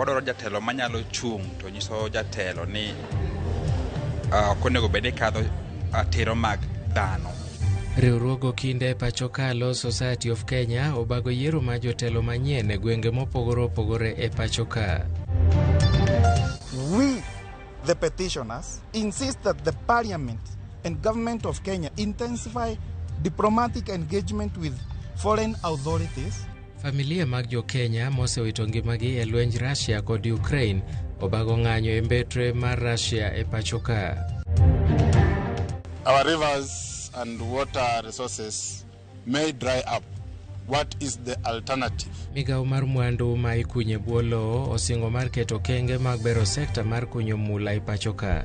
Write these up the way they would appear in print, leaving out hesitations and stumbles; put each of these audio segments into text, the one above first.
Wadwaro jatelo manyalo chung' to nyiso jatelo ni ok onego bed ni kadho ratiro mag dhano. Riwruog okinde e pachoka Law Society of Kenya obago yiero mar jotelo manyien e gwenge mopogore opogore e pachoka. We, the petitioners, insist that the Parliament and Government of Kenya intensify diplomatic engagement with foreign authorities. Familia mag jo Kenya mosewito ngimagi e lwenj Russia kod Ukraine obago ng'anyo e mbetre mar Russia e pachoka. Our rivers and water resources may dry up. What is the alternative? Migawo mar mwandu ma ikunyo e bwo lowo osingo mar keto okenge mag bero sekta mar kunyo mula e pachoka.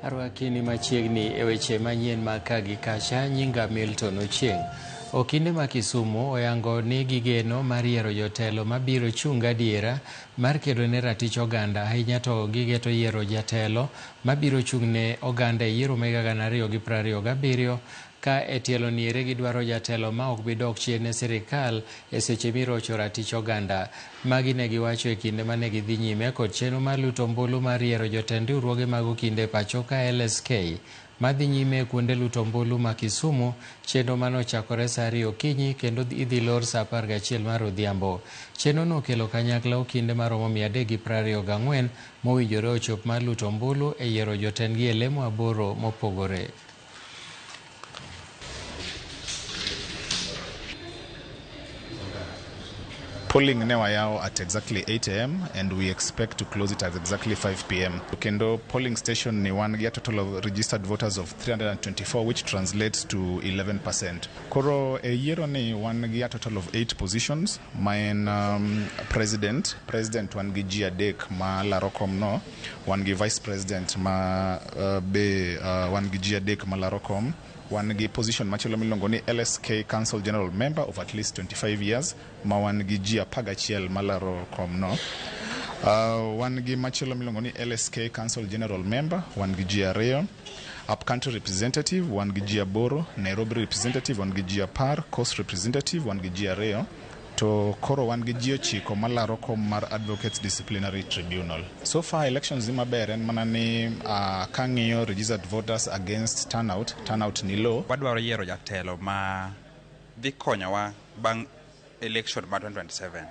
Arwakini machiegni e weche manyien mag ka gi kacha, nyinga Milton Ochieng'. Okinde ma Kisumu oyango ni gigeno mar yiero jotelo mabiro chung' gadiera mar kedo ne ratich oganda, ahinya to gigeto yiero jatelo mabiro chung' ne oganda e yiero ma higa 2027 ka e tielo niere gidwaro jatelo ma ok bi dok chien ne sirikal e seche mirocho ratich oganda. Magi ne giwacho e kinde mane gidhi nyime kod chenro mar luto ombulu mar yiero jotend riwruoge mag okinde e pachoka LSK madhi nyime e kuonde luto ombulu ma Kisumu, chenro mane ochakore saa ariyo okinyi kendo idhi lor saa 11 mar odhiambo. Chenro no okelo kanyakla okinde maromo 324 mowinjore ochop mar luto ombulu e yiero jotendgi e lemo aboro mopogore. Polling ne wayawo at exactly 8 am and we expect to close it at exactly 5 pm. Kendo polling station ni wan gi a total of registered voters of 324 which translates to 11%. Koro e yiero ni wan gi a total of 8 positions ma en president, president wan gi ji adek ma laro kom no, wan gi vice president ma be wan gi ji adek ma laro kom, wan gi position machielo miluongo ni LSK Council General Member of at least 25 years ma wan gi ji 11 malaro kom no. Wan gi machielo miluongo ni LSK Council General Member, wan gi ji ariyo. Upcountry Representative, wan gi ji aboro. Nairobi Representative, wan gi ji 10. Coast Representative, wan gi ji ariyo. To koro wan gi ji ochiko malaro kom mar Advocates Disciplinary Tribunal. So far elections dhi maber, en mana ni kang'iyo registered voters against turnout, turnout ni low. Wadwaro yiero jatelo ma dhi konyowa bang' election mar 2027.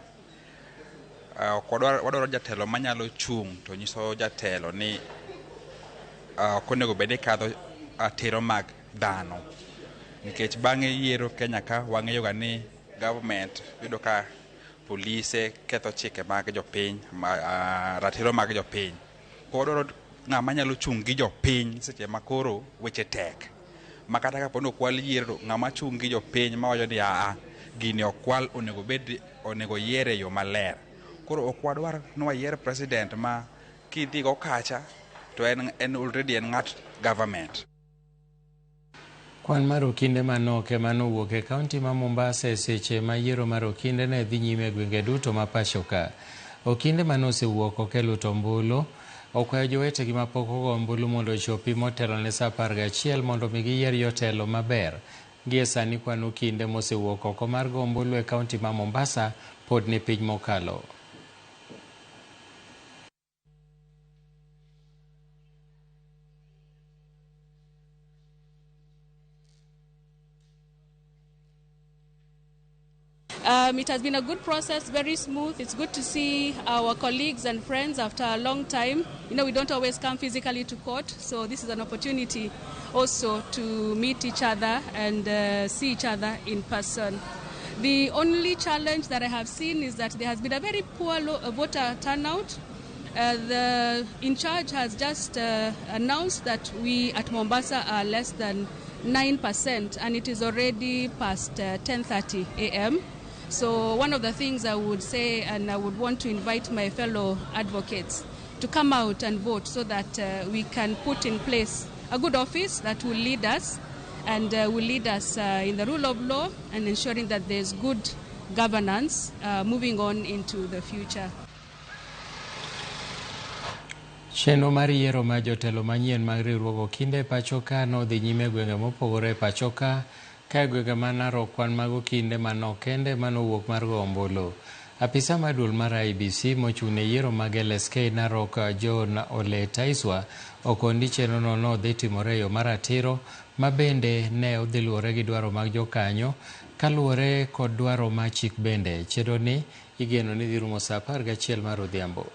Ok wadwar, wadwaro jatelo manyalo chung' to nyiso jatelo ni ok onego bed ni kadho ratiro mag dhano. Nikech bang'e yiero Kenya ka wang'eyo ga ni government yudo ka polise ketho chike mag jopiny, ratiro mag jopiny. Koro wadwaro ng'ama nyalo chung' gi jopiny seche ma koro weche tek. Ma kata kapo ni okwal yiero, ng'ama chung' gi jopiny mawacho ni aa, gini okwal onego bed onego yiere e yo maler. Koro ok wadwar ni wayier president ma kidhi go kacha to en already en ng'at government. Kwan mar okinde manok ema nowuok e kaunti ma Mombasa e seche ma yiero mar okinde ne dhi nyime e gwenge duto ma pachoka. Okinde mane osewuok oko e luto ombulu okwayo jowetegi mapok ogo ombulu mondo ochopi motelo ne saa 11 mondo mi giyier jotelo maber. Gie sani kwan okinde mosewuok oko mar go ombulu e kaunti ma Mombasa pod ni piny mokalo. It has been a good process, very smooth. It's good to see our colleagues and friends after a long time. We don't always come physically to court, so this is an opportunity also to meet each other and see each other in person. The only challenge that I have seen is that there has been a very poor voter turnout. The in charge has just announced that we at Mombasa are less than 9%, and it is already past 10:30 a.m. So one of the things I would say, and I would want to invite my fellow advocates to come out and vote so that we can put in place a good office that will lead us and will lead us in the rule of law and ensuring that there's good governance moving on into the future. Chenro mar yiero mar jotelo manyien mag riwruog okinde e pacho ka nodhi nyime e gwenge mopogore e pacho ka. Ka e gwenge ma Narok kwan mag okinde manok kende manowuok mar goyo ombulu. Apisa mar duol mar IEBC mochung' ne yiero mag LSK Narok John Ole Taiswa okoni chenro no dhi timore e yo maratiro ma bende ne odhi luwore gi dwaro mag jokanyo kaluwore kod dwaro mar chik bende. Chenro ni igeno ni dhi rumo saa 11 mar odhiambo.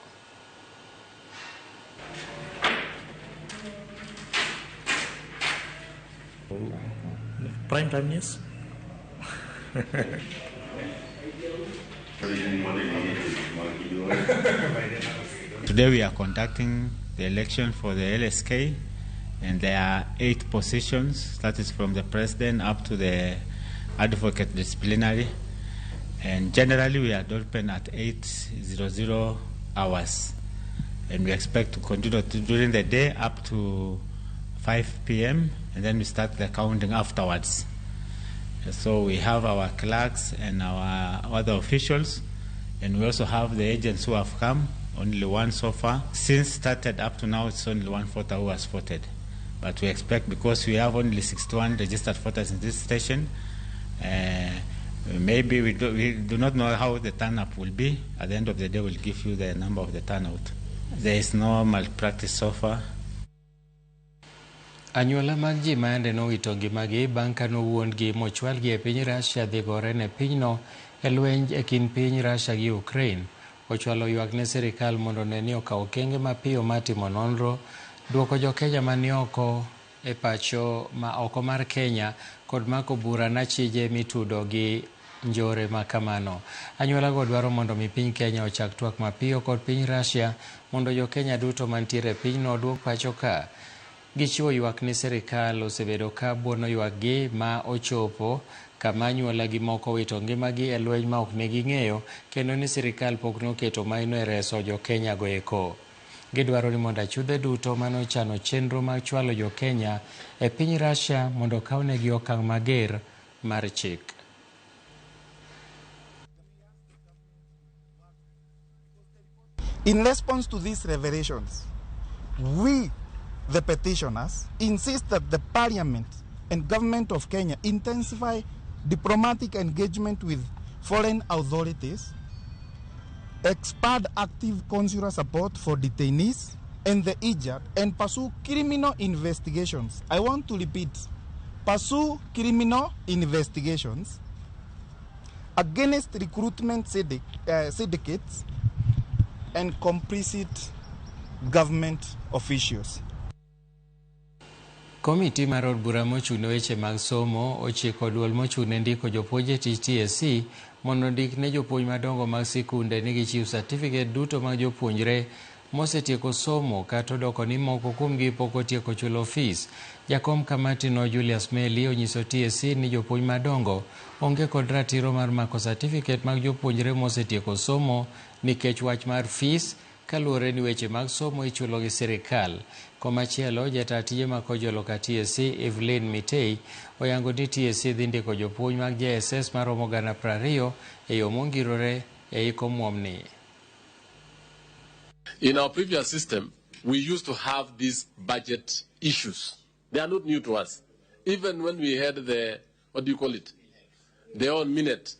Prime Time News. Today we are conducting the election for the LSK, and there are 8 positions, that is from the president up to the advocate disciplinary. And generally we are open at 8:00 hours, and we expect to continue during the day up to 5 p.m. and then we start the counting afterwards. So we have our clerks and our other officials, and we also have the agents who have come, only one so far. Since started up to now, it's only one voter who has voted. But we expect, because we have only 61 registered voters in this station, maybe we do not know how the turnout will be. At the end of the day, we'll give you the number of the turnout. There is no malpractice so far. Anyuola mag ji ma yande nowito ngimagi bang' ka nowuondgi mochwalgi e piny Russia dhi gore ne pinyno e lweny e kind piny Russia gi Ukraine ochwalo ywak ne sirikal mondo ne ni okaw okenge mapiyo mar timo nonro, duoko jo Kenya mani oko e pacho ma oko mar Kenya kod mako bura nachije mitudo gi njore ma kamano. Anyuolago dwaro mondo mi piny Kenya ochak twak mapiyo kod piny Russia mondo jo Kenya duto mantiere e pinyno oduok pacho ka. Gichiwo ywak ni sirikal osebedo ka buono ywakgi ma ochopo kama anyuolagi moko wito ngimagi e lweny ma ok ne ging'eyo kendo ni sirikal pok noketo maino e reso jo Kenya go eko. Gidwaro ni mondo achudhe duto manochano chenro mag chwalo jo Kenya e piny Russia mondo okawnegi okang' mager mar chik. In response to these revelations, we, the petitioners, insist that the Parliament and government of Kenya intensify diplomatic engagement with foreign authorities, expand active consular support for detainees and the injured, and pursue criminal investigations. I want to repeat, pursue criminal investigations against recruitment syndicates and complicit government officials. Komiti mar od bura mochung' ne weche mag somo ochiko duol mochung' ne ndiko jopuonj e tich TSC mondo ondik ne jopuonj madongo mag sikunde ni gichiw certificate duto mag jopuonjre mosetieko somo kata odoko ni moko kuomgi pok otieko chulo fees. Jakom kamati no Julius Meli onyiso TSC ni jopuonj madongo onge kod ratiro mar mako certificate mag jopuonjre mosetieko somo nikech wach mar fees kaluwore ni weche mag somo ichulo gi sirikal. Komachielo, jataa tije ma kojolo ka TSC Evelyn Mitei oyango ni TSC dhi ndiko jopuonj mag JSS maromo 20,000 e yo mongirore e iko muomni. In our previous system, we used to have these budget issues. They are not new to us. Even when we had the, what do you call it? The own minute.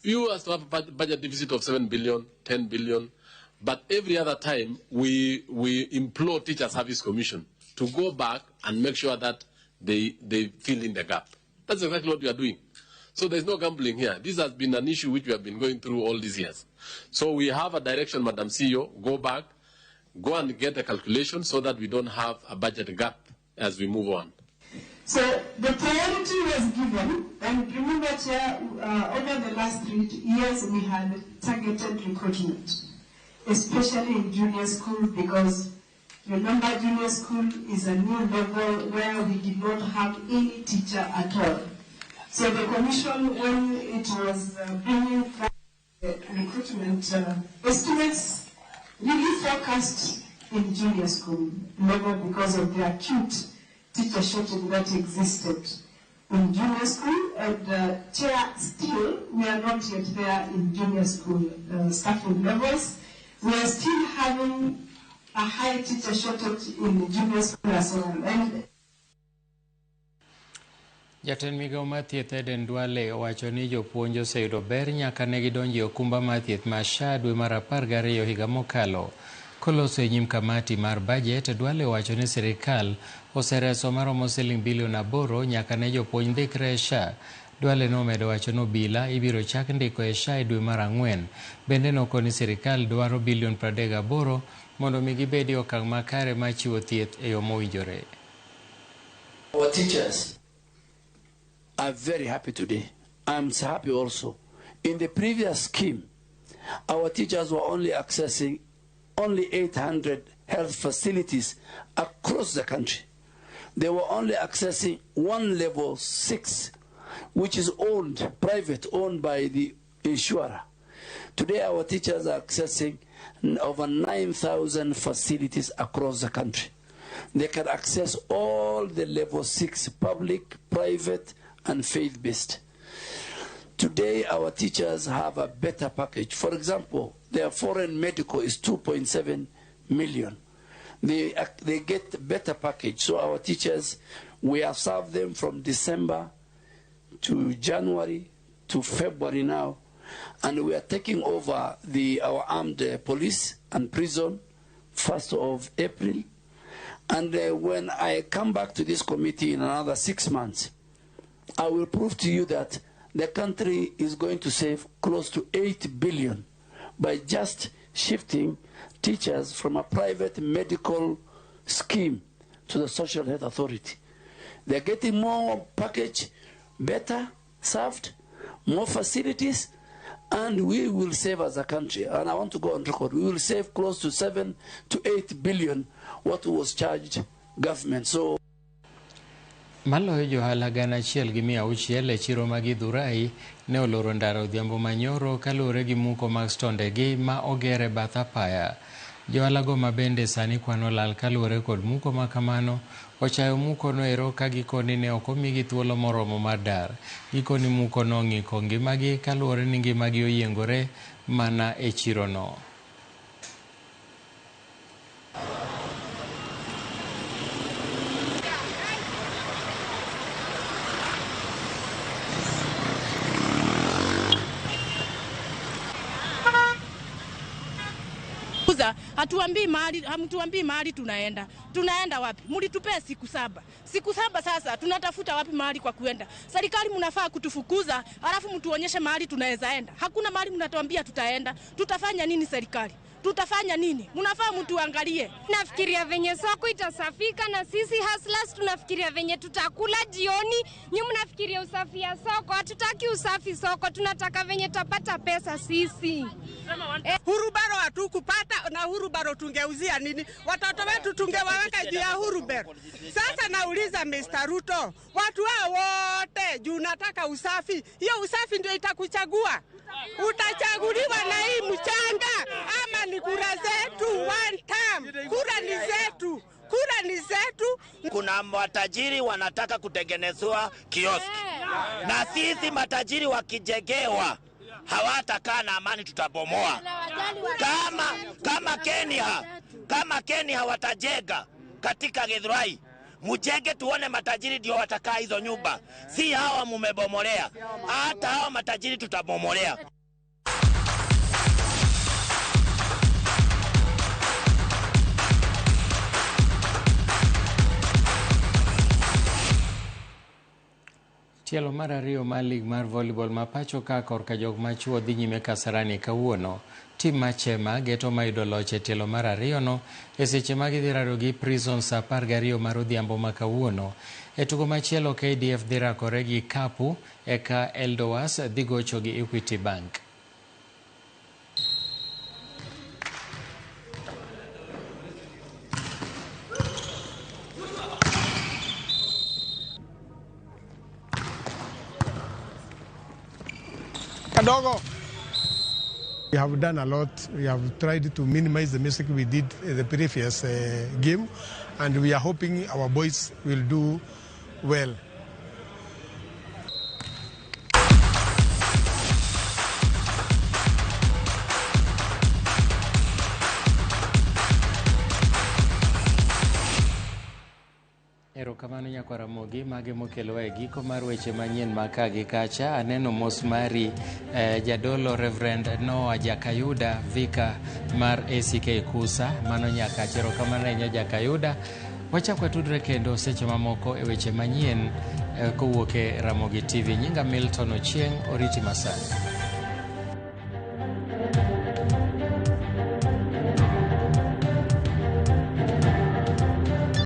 We used to have a budget deficit of 7 billion, 10 billion. But every other time, we implore Teacher Service Commission to go back and make sure that they fill in the gap. That's exactly what we are doing. So there's no gambling here. This has been an issue which we have been going through all these years. So we have a direction, Madam CEO, go back, go and get a calculation so that we don't have a budget gap as we move on. So the priority was given, and remember, Chair, over the last 3 years we had targeted recruitment, especially in junior school, because remember, junior school is a new level where we did not have any teacher at all. So the commission, when it was bringing forward the recruitment estimates, really focused in junior school level because of the acute teacher shortage that existed in junior school. And Chair, still, we are not yet there in junior school staffing levels. We are still having a high teacher shortage in junior school as well. And Jatend migao mar thieth Aden Duale owacho ni jopuonj oseyudo ber nyaka ne gidonjo e okumba mar thieth mar SHA dwe mar 12 higa mokalo. Koloso e nyim kamati mar bajet, Duale owacho ni sirikal osereso maromo siling bilion 8 nyaka ne jopuonj ndikre e SHA. Duale nomedo wacho ni obila ibiro chak ndiko e SHA e dwe mar 4. Bende nokoni sirikal dwaro bilion 38 mondo mi gibed e okang' makare mar chiwo thieth e yo mowinjore. Our teachers are very happy today. I'm happy also. In the previous scheme, our teachers were only accessing only 800 health facilities across the country. They were only accessing one level 6, which is owned, private, owned by the insurer. Today, our teachers are accessing over 9,000 facilities across the country. They can access all the level 6, public, private, and faith-based. Today, our teachers have a better package. For example, their foreign medical is 2.7 million. They get better package. So our teachers, we have served them from December to January to February now, and we are taking over our armed police and prison 1st of April. And when I come back to this committee in another 6 months, I will prove to you that the country is going to save close to 8 billion by just shifting teachers from a private medical scheme to the Social Health Authority. They're getting more package, better served, more facilities, and we will save as a country. And I want to go on record, we will save close to 7 to 8 billion what was charged government. So Maloyo johala 1,600 e chiro ma Githurai ne oloro ndara odhiambo manyoro kaluwore gi muko mag stondegi ma oger e bath apaya. Johalago ma bende sani kwano lal kaluwore kod muko ma kamano ochayo muko no ero ka gikoni ne ok omigi thuolo moromo mar dar. Gikoni muko no ong'iko ngimagi kaluwore ni ngimagi oyiengore mana e chirono. Hatuambii mahali, hamtuambii mahali tunaenda. Tunaenda wapi? Mlitupea siku 7. Siku 7 sasa tunatafuta wapi mahali kwa kuenda? Serikali mnafaa kutufukuza, alafu mtuonyeshe mahali tunaweza enda. Hakuna mahali mnatuambia tutaenda. Tutafanya nini serikali? Tutafanya nini? Mnafaa mtuangalie. Nafikiria venye soko itasafika na sisi hustlers tunafikiria venye tutakula jioni. Nyi mnafikiria usafi ya soko. Hatutaki usafi soko, tunataka venye tutapata pesa sisi. Hurubaro hatukupata na hurubaro tungeuzia nini? Watoto wetu tungewaweka juu ya hurubaro. Sasa nauliza Mr. Ruto, watu hao wote juu nataka usafi. Hiyo usafi ndio itakuchagua. Utachaguliwa na hii mchanga ama ni kura zetu one time. Kura ni zetu. Kura ni zetu. Kuna matajiri wanataka kutengenezewa kioski. Na sisi matajiri wakijegewa hawatakaa na amani, tutabomoa. Kama Kenya watajega katika Githurai, mujenge tuone matajiri ndio watakaa hizo nyumba. Si hawa mumebomolea. Hata hawa matajiri tutabomolea. Tielo mar ariyo mar lig mar volleyball ma pacho ka korka jok machuo dhi nyime Kasarani kawuono. Tim mar Chema geto mayudo loch e tielo mar ariyono e seche ma gidhi rado gi Prison saa 12 mar odhiambo ma kawuono. E tugo machielo KDF dhi rakore gi Kapu eka Eldowas dhi gocho gi Equity Bank. Kadogo. We have done a lot. We have tried to minimize the mistake we did in the previous game, and we are hoping our boys will do well. Erokamano nyakwar Ramogi, mage mokelowa e giko mar weche manyien ma ka gi kacha. Aneno mos mari jadolo Reverend Noah Jakayuda, vika mar ACK Kusa. Mano nyakacha, erokamano ahinya Jakayuda. Wachak watudre kendo seche mamoko e weche manyien kowuok e Ramogi TV. Nyinga Milton Ochieng', oriti masani.